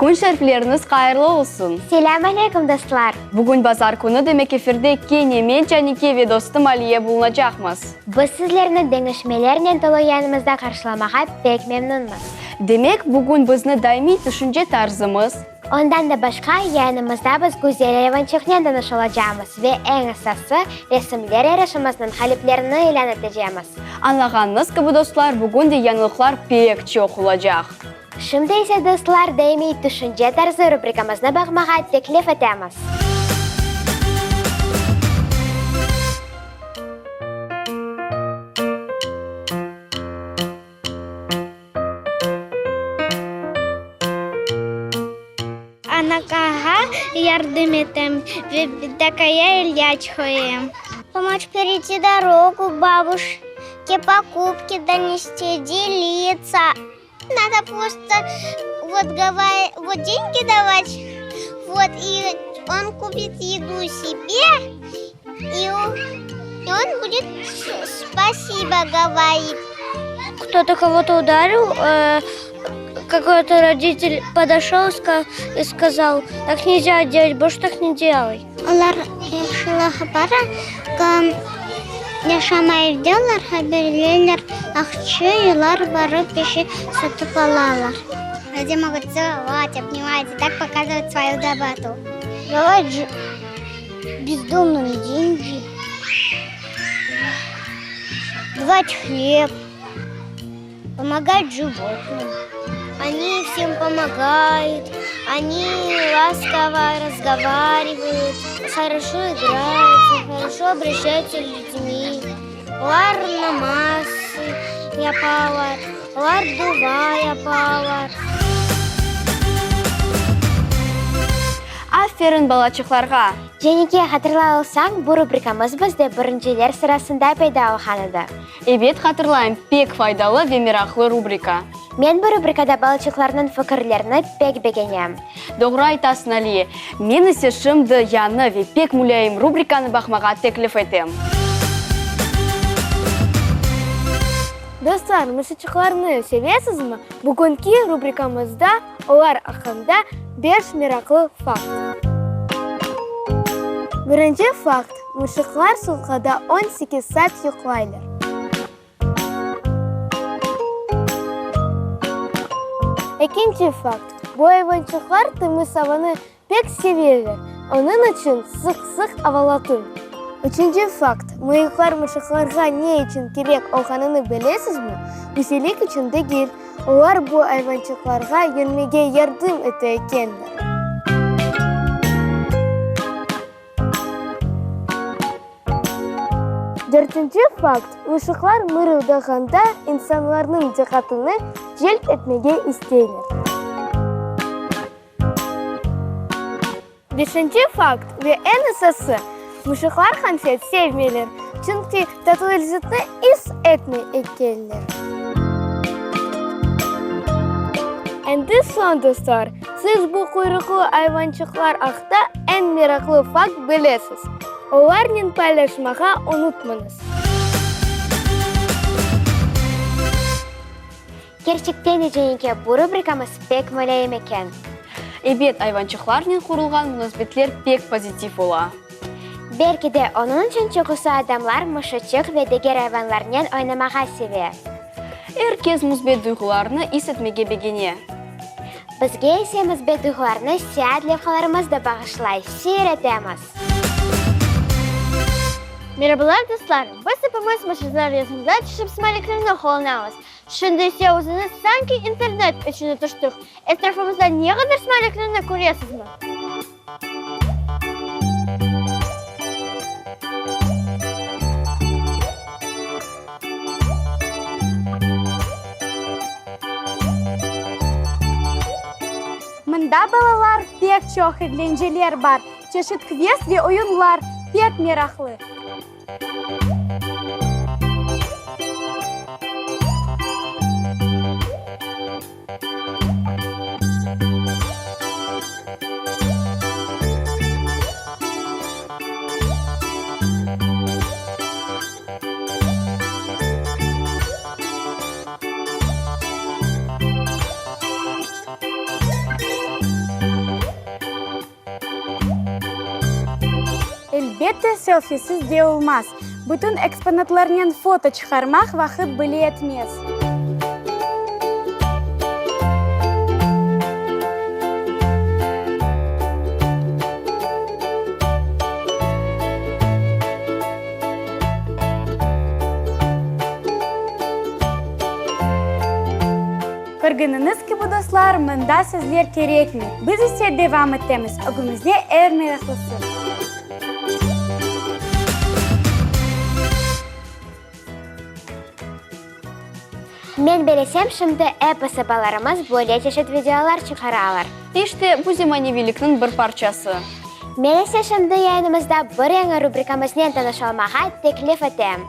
Kün şerifleriñiz hayırlı olsun! Selâm aleyküm, dostlar! Bugün bazar künü, demek efirde kene men, Canike ve dostum Aliye bulunacaqmız. Biz sizlerni deñişmelernen tolu yayınımızda qarşılamağa pek memnünmiz. Demek, bugün bizni daimiy tüşünce tarzımız. Ondan da başqa, yayınımızda biz güzel ayvançıqnen tanış olacağımız ve eñ esası, resimler yarışımıznıñ ğaliplerini ilân etecemiz. Añlağanıñız kibi, dostlar, bugün de yañılıqlar pek çoq olacaq. Şimdi ise, dostlar, daimiy Tüşünce tarzı rubrikamıznı baqmağa teklif etemiz. Anakağa yardım etem ve bitakaya ilâc qoyam. Pomoç pereyti dorogu babuşke, pokupki donesti, delitsa. Nado prosto vot vot dengi davat, vot i on kupit edu sebe, i on budet spasibo govorit. Kto-to kogo-to udaril, kakoy-to roditel podoşol i skazal, tak nelzâ delat, bolşe tak ne delay. Olar yahşılığa bara, yaşamay evde olarğa berileler aqça, olar barıp bir şey satıp alalar. Люди могут целовать, обнимать и так показывать свою доброту. Давать бездомным деньги, давать хлеб, Помогать животным. Они всем помогают, они ласково разговаривают, хорошо играются, хорошо обращаются с людьми. Olar namaz yapalar, olar dua yapalar. Aferin balaçıqlarğa! Cenike, hatırlay olsañ, bu rubrikamız bizde birinciler sırasında peyda olğan edi. Ebet, hatırlayım, pek faydalı ve meraqlı rubrika. Men bu rubrikada balaçıqlarnıñ fikirlerini pek begenem. Doğru aytasıñ, Aliye. Men ise şimdi yañı ve pek mulâyim rubrikanı baqmağa teklif etem. Dostlar, mışıçıqlarnı sevesizmi? Bugünki rubrikamızda olar aqqında beş meraqlı fakt. Birinci fakt, mışıqlar sutkada 18 saat yuqlaylar. Ekinci fakt, bu ayvançıqlar temiz avanı pek seveler, onıñ içün sıq-sıq avalatıñ. Üçünci fakt, mıyıqlar mışıqlarğa ne içün kerek olğanını bilesizmi? Güzellik içün degil. Olar bu ayvançıqlarğa yürmege yardım ete ekenler. Dörtünci fakt, mışıqlar mırıldağanda insanlarnıñ diqqatını celp etmege isteyler. Beşinci fakt ve eñ esası, mışıqlar qanfet sevmeyler, çünki tatlı lezetni is etmey ekenler. Endi soñ, dostlar, siz bu quyruqlı ayvançıqlar aqta eñ meraqlı fakt bilesiz. Olarnen paylaşmağa unutmañız. Kerçekten de, Cenike, bu rubrikamız pek mulâyim eken. Ebet, ayvançıqlarnen qurulğan munasebetler pek pozitiv ola. Belki de, onıñ içün çoqusı adamlar mışıçıq ve diger ayvanlarnen oynamağa seve. Er kes müsbet duyğularnı is etmege begene. Bizge ise müsbet duyğularnı seyaat levhalarımız da bağışlay. Seyir etemiz! Merabalar, dostlar! Biz epimiz mışıqlar resimge tüşip smayliklerni qullanamız. Şimdi ise özüñiz sanki internet içine tüştik. Etrafımızda ne qadar smayliklerni köresizmi? Mında, balalar, pek çoq eglenceler bar, çeşit kvest ve oyunlar, pek meraqlı. Elbette, selfisiz de olmaz. Bütün eksponatlarnen foto çıqarmaq vaqıt bile yetmez. Körgeniñiz kibi, dostlar, mında sözler kerekmey. Biz ise devam etemiz, ögümizde er meraqlısı. Men belesem, şimdi episi balalarımız böyle çeşit videolar çıqaralar. İşte, bu zemaneviylikniñ bir parçası. Men ise şimdi yayınımızda bir yañı rubrikamıznen tanış olmağa teklif etem.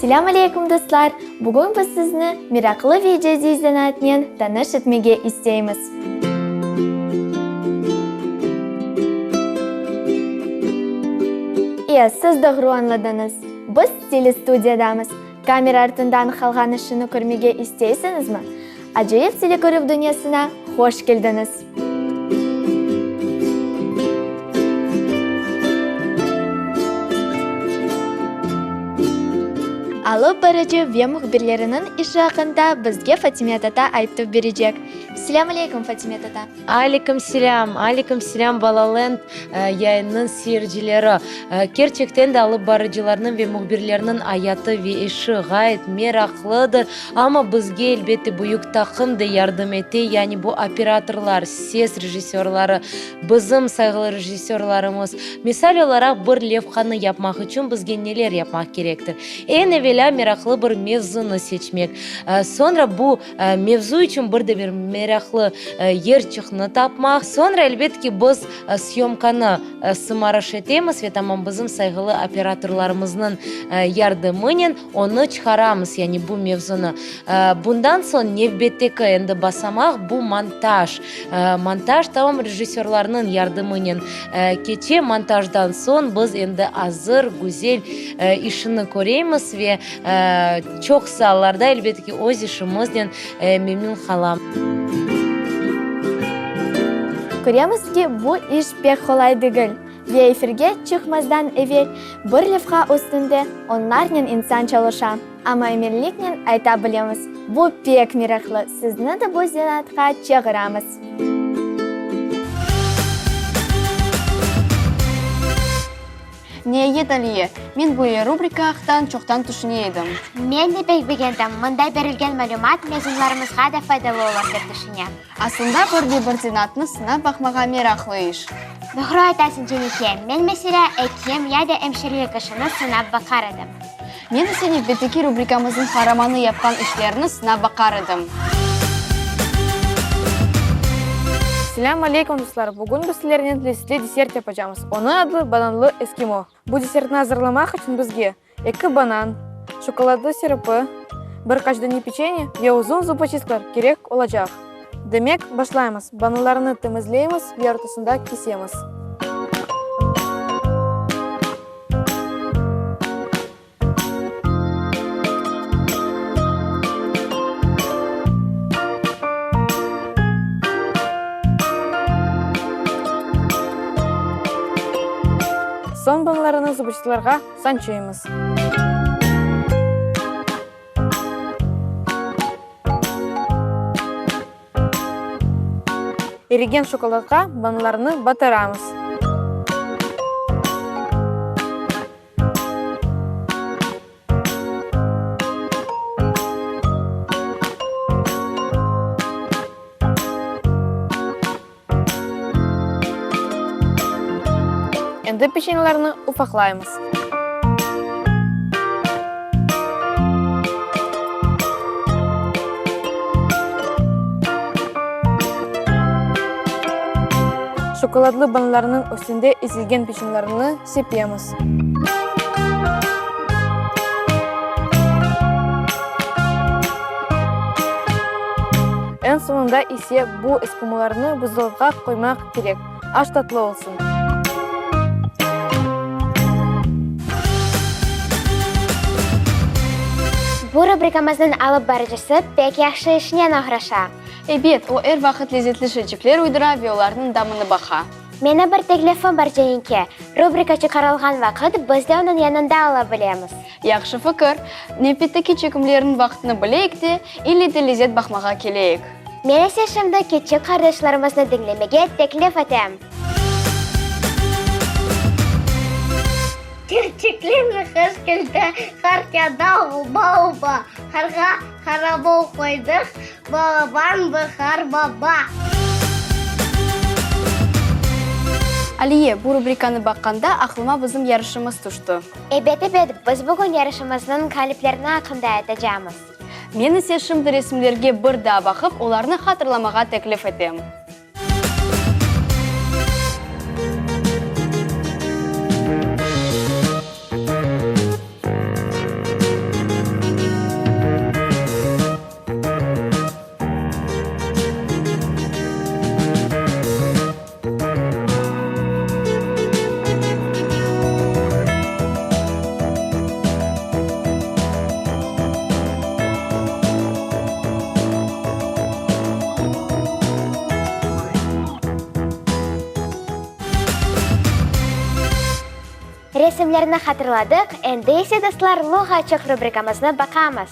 Selâm aleykum, dostlar! Bugün biz sizni meraqlı ve icadiy zenaatnen tanış etmege isteymiz. E, siz doğru añladıñız, biz telestudiyadamız. Kamera artından qalğan işini körmege isteysiñizmi? Acayip telekörüv dünyasına hoş keldiñiz! Alıp barıcı ve mühbirleriniñ işi aqqında bizge Fatime tata aytıp berecek. Selâm aleykum, Fatime tata! Aleyküm selâm, aleyküm selâm, Balalend yayınınıñ seyircileri! Kerçekten de alıp barıcılarnıñ ve mühbirlerniñ ayatı ve işi ğayet meraqlıdır. Amma bizge, elbette, büyük taqım da yardım ete, yani bu operatorlar, ses rejissörları, bizim sayğılı rejissörlarımız. Misal olaraq, bir levhanı yapmaq içün bizge neler yapmaq kerektir? Eñ evelâ meraqlı bir mevzunı seçmek. Soñra bu mevzu içün bir de bir meraqlı yerçıqnı tapmaq. Soñra, elbet ki, biz syomkanı sımarış etemiz ve tamam bizim sayğılı operatorlarımıznıñ yardımınen Onı çıqaramız, yani bu mevzunı. Bundan soñ nevbetteki endi basamaq, bu montaj. Montaj tamam rejissörlarnıñ yardımınen keçe. Montajdan soñ biz endi azır, güzel işini köremiz ve çoqusı allarda, elbette ki, öz işimiznen memnün qalamız. Köremiz ki, bu iş pek qolay degil. Ve efirge çıqmazdan evel bir levha üstünde onlarnen insan çalışa. Amma eminliknen ayta bilemiz, bu pek meraqlı, sizni de bu zenaatqa çağıramız. Niayet, Aliye, men böyle rubrika aqtan çoqtan tüşüne edim. Men de pek begendim, mında berilgen malümat mezunlarımızğa da faydalı olur, dep tüşünem. Aslında bir de bir zenaatnı sınap baqmağa meraqlı iş. Doğru aytasıñ, Cenife. Men, meselâ, ekim ya da emşirlik işini sınap baqar edim. Men ise nevbetteki rubrikamıznıñ qaramanı yapqan işlerini sınap baqar edim. Selâm aleykum, dostlar! Bugün biz sizlernen lezzetli desert yapacamız. Onıñ adı bananlı eskimo. Bu desertni azırlamaq içün bizge eki banan, şokoladlı siropı, bir qaç dane peçenye ve uzun zuboçistkalar kerek olacaq. Demek, başlaymız. Bananlarnı temizleymiz ve ortasında kesemiz. Soñ bananlarnı zuboçistkalarğa sançıymız. Erigen şokoladqa bananlarnı batıramız. Endi peçenyelerni ufaqlaymız. Şokoladlı banlarnıñ üstünde ezilgen peçenyelerni sepemiz. Eñ soñunda ise bu eskimolarnı buzdolapqa qoymaq kerek. Aş tatlı olsun! Bu rubrikamıznıñ alıp barıcısı pek yahşı işnen oğraşa. Ebet, o er vaqıt lezetli şeycikler uydura ve olarnıñ damını baqa. Menim bir teklifim bar, Cenike. Rubrika çıqarılğan vaqıt biz de onıñ yanında ola bilemiz. Yahşı fikir. Nevbetteki çekimlerniñ vaqtını bileyik de, ille de lezet baqmağa keleyik. Men ise şimdi kiçik qardaşlarımıznı diñlemege teklif etem. Çirçiklerni qış keldi, qar yağdı, oba-oba, Qarğa qaravul qoydıq, balaban bir qar baba. Aliye, bu rubrikanı baqqanda aqlıma bizim yarışımız tüşti. Ebet, ebet, biz bugün yarışımıznıñ ğaliplerini aqqında aytacamız. Men ise şimdi resimlerge bir daa baqıp, olarnı hatırlamağa teklif etem. Resimlerni hatırladıq, endi ise, dostlar, Luğatçıq rubrikamıznı baqamız.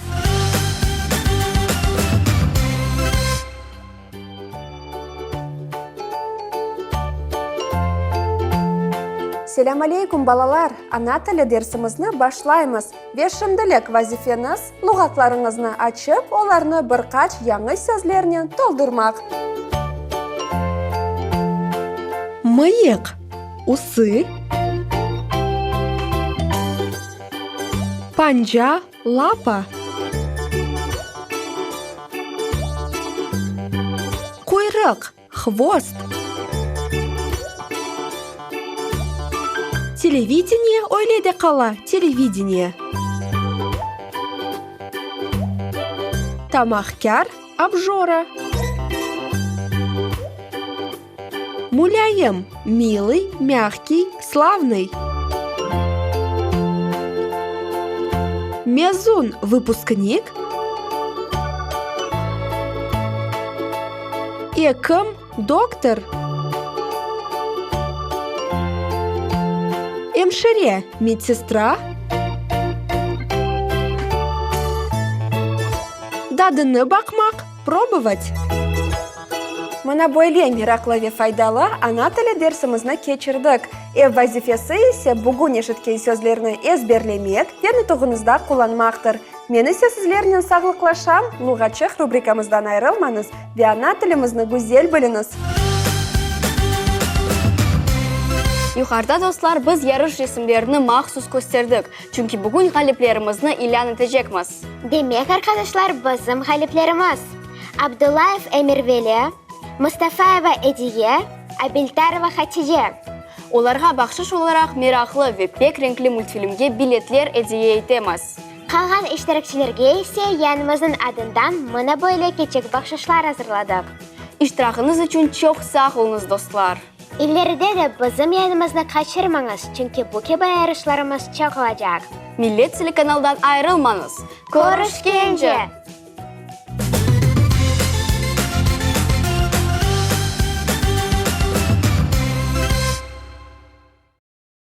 Selâm aleyküm, balalar! Ana tili dersimizni başlaymız ve şimdilik vazifeniz, luğatlarıñıznı açıp, olarnı bir qaç yañı sözlernen toldurmaq. Mıyıq, usı, panca, Lapa. Quyrıq, hvost. Televideniye öyle de qala, televideniye. Tamaqkâr, objora. Mulâyim, milıy, mâgkiy, slavnıy. Mezun, vıpusknik. Ekim, doktor. Emşire, medsestra. Dadını baqmaq, probovat. Mına böyle meraqlı ve faydalı ana tili dersimizni keçirdik. Ev vazifesi ise bugün eşitken sözlerni ezberlemek ve nutuğıñızda qullanmaqtır. Men ise sizlernen sağlıqlaşam, Luğatçıq rubrikamızdan ayırılmañız ve ana tilimizni güzel biliñiz! Yuqarıda, dostlar, biz yarış resimlerini mahsus kösterdik, çünki bugün ğaliplerimizni ilân etecekmiz. Demek, arqadaşlar, bizim ğaliplerimiz, Abdullayev Emirveli, Mustafayeva Ediye, Abiltarova Hatice. Olarğa bahşış olaraq meraqlı ve pek renkli multfilmge biletler ediye etemiz. Qalğan iştirakçilerge ise yayınımıznıñ adından mına böyle kiçik bahşışlar azırladıq. İştirağıñız içün çoq sağ oluñız, dostlar! İleride de bizim yayınımıznı qaçırmañız, çünki bu kibi yarışlarımız çoq olacaq. Millet telekanaldan ayırılmañız! Körüşkence!